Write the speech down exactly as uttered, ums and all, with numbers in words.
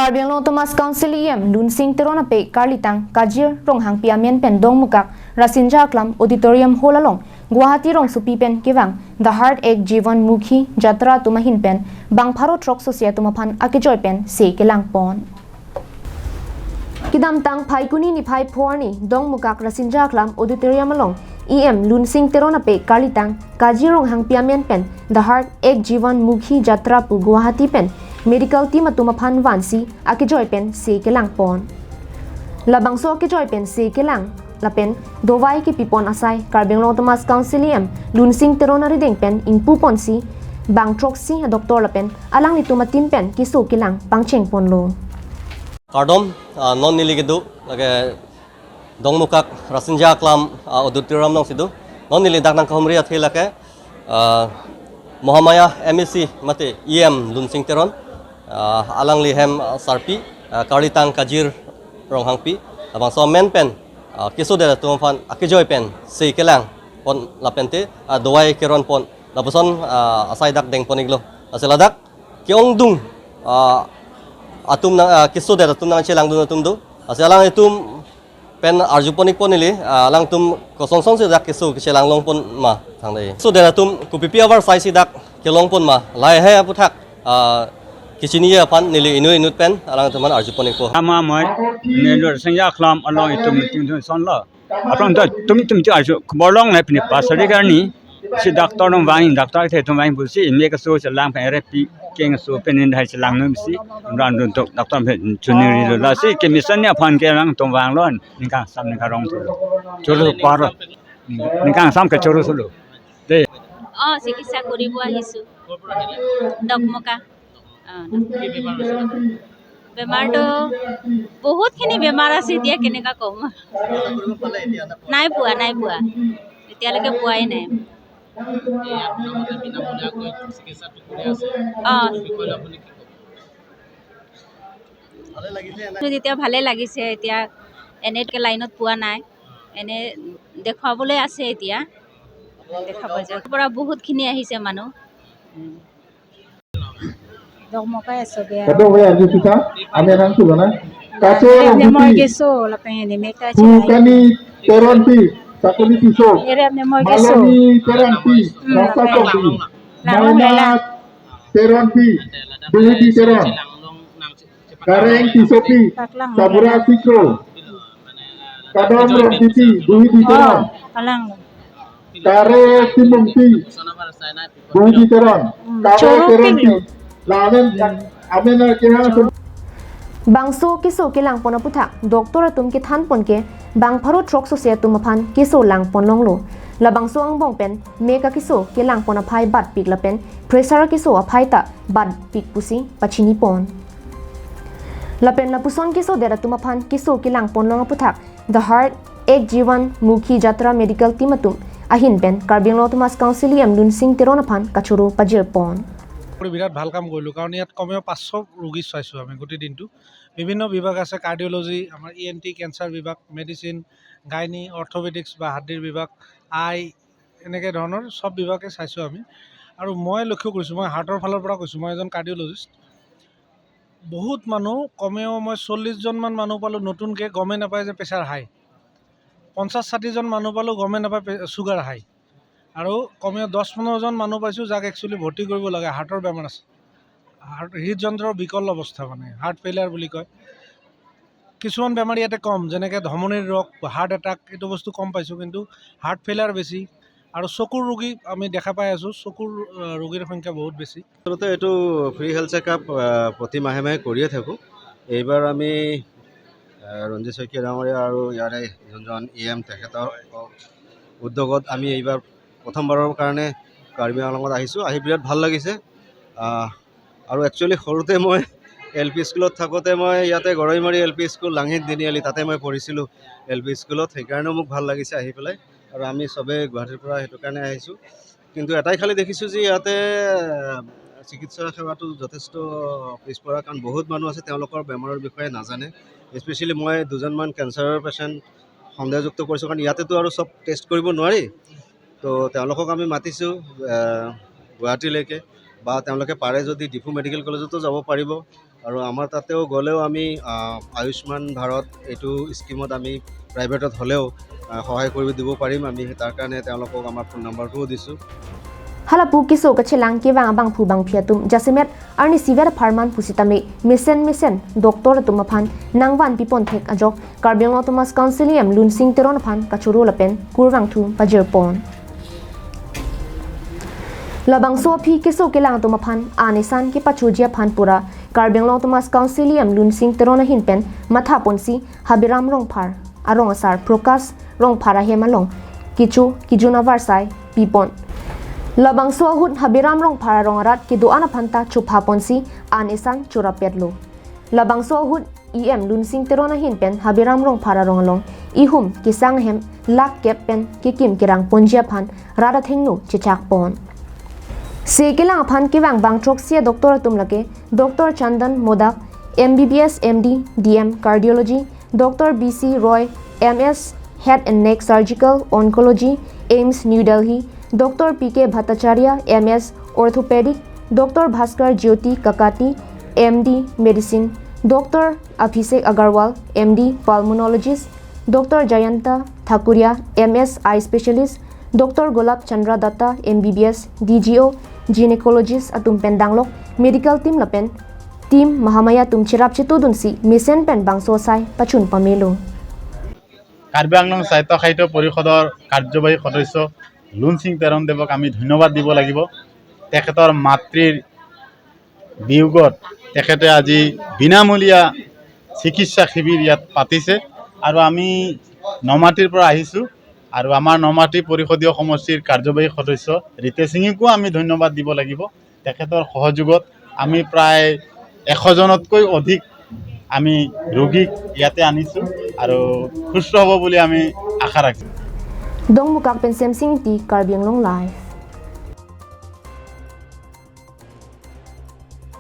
Karbi Anglong Autonomous Council E M Lunsing Teron apei Karlitang Kajir Ronghangpi amen pen Dongmukak Rasinja Aklam Auditorium Hall along Guwahati rongsopi pen kevang The Heart Ek Jeevan Mukhi Jatra atum ahin pen bang pharo throksi atum aphan akejoi pen se kelangpon. Kedamtang Phaikuni niphai pho arni Dongmukak Rasinja Aklam Auditorium along E M Lunsing Teron apei Karlitang Kajir Ronghangpi amen pen The Heart Ek Jeevan Mukhi Jatra pu Guwahati pen medical team atum aphan vansi akejoi pen se kelangpon. Labangso akejoi pen se kelang lapen dovai kepipon asai Karbi Anglong Autonomous Council E M Lunsing Teron arideng pen ingpuponsi bang throksi adoctor lapen alanglitum ateam pen keso kelang pangchengponlo. Kardom, ah, non neli kedo lake Dongmukak Rasinja Aklam, ah, Auditorium alongsi do. Non neli dak nangkahumri athe lake, ah, Mohamaya M A C mate E M Lunsing Teron, ah, alangli hem, ah, sarpi, ah, Karlitang Kajir Ronghangpi, labangso amen pen, ah, kesodet atum aphan akejoi pen se kelangpon lapente, ah, dovai keronpon lapuson, ah, asai dak dengpon-iklo. Lasi ladak ke-ongdung, ah, atum nang, ah, kesodet atum nangchelangdun atum do. Lasi alanglitum pen arjupon-ikpo neli, ah, alangtum kosonsonsi dak keso kechelang longpon ma thangdai. Kesodet atum kopipi avarsai si dak kelongpon ma lahai aputhak, ah, kechini aphan neli inut inut pen alangtum aphan arjupon-ikpo. Ama moi Nelu Rasinja Aklam along itum meeting thun sonlo. Aphrang ta tum tum ti arju borlong nai pini pasari karni si doctor nong vang, doctor ke tum vang pusi mek keso chelang pen repi kengso pen indhai chelang num si ran dun tok doctor pen chuniri lo. Lasi ke mission ni aphan kelang tum vanglo, ningkangsam ningkarong thulo. Choro paro. Ningkangsam ke choro thulo. De. অ, চিকিৎসা কৰিব আহিছোঁ। দকমকা। অ, দক- বেমাৰটো বহুতখিনি বেমাৰ আছে, এতিয়া কেনেকুৱা ক'ম? নাই পোৱা, নাই পোৱা। এতিয়ালৈকে পোৱাই নাই। অ। তো তেতিয়া ভালে লাগিছে, এতিয়া এনেকে লাইনত পোৱা নাই, এনে দেখুৱাবলৈ আছে এতিয়া, দেখা পোৱা যায়। পৰা বহুতখিনি আহিছে মানুহ। Dok mo kaya so dia. Kadokave arju sita, ame nang sulo na. Kache Ere rong ne mo piti. Geso, lapen ne mekta Pu chai. Kani Teronpi, Sakuli Tisso. Ere ne mo geso. Maloni Teronpi, Hmm, Rasta lapen. Chokbi. Langong Maina lela. Teronpi, Duhidi Teron. Kareng Tissopi, Paklang Sabura lela. Sikro. Kadom Rongtiti, Duhidi Teron. Oh, palang. Kare Timungpi, Duhidi Teron. Hmm, Kare choro Teronpi. Pilo. Lamen, amen na kira. Bangso keso kelangpon aputhak doctor atum kethanpon ke bang pharo throksi atum aphan keso langpon longlo. Labangso angbong pen mek akeso kelangpon aphai batpik lapen pressure keso aphai ta batpik pusi pachinipon. Lapen lapuson kesodet atum aphan keso kelangpon long aputhak The Heart Ek Jeevan Mukhi Jatra Medical Team atum ahin pen Karbi Anglong Autonomous Council E M Lunsing Teron aphan kachoro pajirpon. আপুনি বিৰাট ভাল কাম কৰিলোঁ, কাৰণ ইয়াত কমেও পাঁচশ ৰোগী চাইছোঁ আমি গোটেই দিনটো। বিভিন্ন বিভাগ আছে, কাৰ্ডিঅ'লজি, আমাৰ ই এন টি, কেঞ্চাৰ বিভাগ, মেডিচিন, গাইনী, অৰ্থপেডিক্স বা হাৰ্ডিৰ বিভাগ, আই, এনেকে ধৰণৰ সব বিভাগে চাইছোঁ আমি। আৰু মই লক্ষ্য কৰিছোঁ, মই হাৰ্টৰ ফালৰ পৰা কৈছোঁ, মই এজন কাৰ্ডিঅ'লজিষ্ট। বহুত মানুহ, কমেও মই চল্লিছজনমান মানুহ পালোঁ নতুনকে, গমেই নাপায় যে প্ৰেছাৰ হাই। পঞ্চাছ ষাঠিজন মানুহ পালোঁ, গমেই নাপায় প্ৰে-, চুগাৰ হাই। আৰু কমেও দহ পোন্ধৰজন মানুহ পাইছোঁ যাক একচুৱেলি ভৰ্তি কৰিব লাগে, হাৰ্টৰ বেমাৰ আছে, হাৰ্ট, হৃদযন্ত্ৰৰ বিকল অৱস্থা, মানে হাৰ্ট ফেইলাৰ বুলি কয়। কিছুমান বেমাৰ ইয়াতে কম, যেনেকে ধমনীৰ ৰোগ, হাৰ্ট এটাক, এইটো বস্তু কম পাইছোঁ, কিন্তু হাৰ্ট ফেইলাৰ বেছি। আৰু চকুৰ ৰোগী আমি দেখা পাই আছোঁ, চকুৰ, আহ, ৰোগীৰ সংখ্যা বহুত বেছি। আচলতে এইটো ফ্ৰী হেল্থ চেকআপ, আহ, প্ৰতি মাহে মাহে কৰিয়ে থাকোঁ। এইবাৰ আমি, আহ, ৰঞ্জিত শইকীয়া ডাঙৰীয়া আৰু ইয়াৰে যোনজন ই এম, তেখেতৰ উদ্যোগত আমি এইবাৰ প্ৰথমবাৰৰ কাৰণে কাৰ্বি আংলঙত আহিছোঁ, আহি বিৰাট ভাল লাগিছে। আহ, আৰু একচুৱেলি সৰুতে মই এল পি স্কুলত থাকোঁতে মই ইয়াতে গৰৈমাৰী এল পি স্কুল, লাংহিত তিনিআলি, তাতে মই পঢ়িছিলোঁ এল পি স্কুলত, সেইকাৰণেও মোক ভাল লাগিছে আহি পেলাই। আৰু আমি চবেই গুৱাহাটীৰ পৰা সেইটো কাৰণে আহিছোঁ। কিন্তু এটাই খালি দেখিছোঁ যে ইয়াতে, আহ, চিকিৎসা সেৱাটো যথেষ্ট পিছপৰা, কাৰণ বহুত মানুহ আছে তেওঁলোকৰ বেমাৰৰ বিষয়ে নাজানে। স্পেচিয়েলি মই দুজনমান কেঞ্চাৰৰ পেচেণ্ট সন্দেহযুক্ত কৰিছোঁ, কাৰণ ইয়াতেতো আৰু চব টেষ্ট কৰিব নোৱাৰি। তো তেওঁলোকক আমি মাতিছোঁ, আহ, গুৱাহাটীলৈকে, বা তেওঁলোকে পাৰে যদি ডিফু মেডিকেল কলেজতো যাব পাৰিব। আৰু আমাৰ তাতেও গ'লেও আমি, আহ, আয়ুষ্মান ভাৰত এইটো স্কিমত আমি প্ৰাইভেটত হ'লেও, আহ, সহায় কৰি দিব পাৰিম আমি। তাৰ কাৰণে তেওঁলোকক আমাৰ ফোন নাম্বাৰটোও দিছোঁ। Halapu keso kachelang kevang abangphu bangphi atum jasemet arnisi ver apharman pusitame mesen mesen doctor atum aphan nangvan pipon thek ajok Karbi Anglong Autonomous Council E M Lunsing Teron aphan kachoro lapen kurvangthu pajirpon. Labangso aphi keso kelang atum aphan an esan kepachoji aphan pura Karbi Anglong Autonomous Council E M Lunsing Teron ahin pen mathaponsi Habiram Rongphar arong asar Prakash Rongphar ahem along kecho kejun avarsai pipon. Labangso ahut Habiram Rongphar arong arat kedo-an aphanta chophaponsi an esan chorapetlo. Labangso ahut E M Lunsing Teron ahin pen Habiram Rongphar arong along ihum kesang ahem lakh kep pen kekim kerangponji aphan rat athengno chechakpon. Se kelang aphan kevang bang throksi a-doctor atum lake Doctor Chandan Modak, M B B S, M D, D M Cardiology, Doctor B C Roy, M S Head and Neck Surgical Oncology, AIIMS New Delhi, Doctor P K Bhattacharya, M S Orthopedic, Doctor Bhaskar Jyoti Kakati, M D Medicine, Doctor Abhishek Agarwal, M D Pulmonologist, Doctor Jayanta Thakuria, M S Eye Specialist, Doctor Golab Chandra Datta, M B B S, D G O Gynecologist atum pen danglok medical team lapen team Mahamaya atum cherap chetudunsi mesen pen bangso asai pachun pamelo. Karbi আংলং স্বায়ত্তশাসিত পৰিষদৰ কাৰ্যবাহী সদস্য লুনসিং তেৰণ দেৱক আমি ধন্যবাদ দিব লাগিব। তেখেতৰ মাতৃৰ বিয়োগত তেখেতে আজি বিনামূলীয়া চিকিৎসা শিবিৰ ইয়াত পাতিছে আৰু আমি নমাটিৰ পৰা আহিছোঁ আৰু আমাৰ নমাটি পৰিষদীয় সমষ্টিৰ কাৰ্যবাহী সদস্য ৰিতেশ সিঙকো আমি ধন্যবাদ দিব লাগিব। তেখেতৰ সহযোগত আমি প্ৰায় এশ জনতকৈ অধিক আমি ৰোগীক ইয়াতে আনিছোঁ আৰু সুস্থ হ'ব বুলি আমি আশা ৰাখিছোঁ। Dongmukak pen Semsing Ingti, Karbi Anglong Live.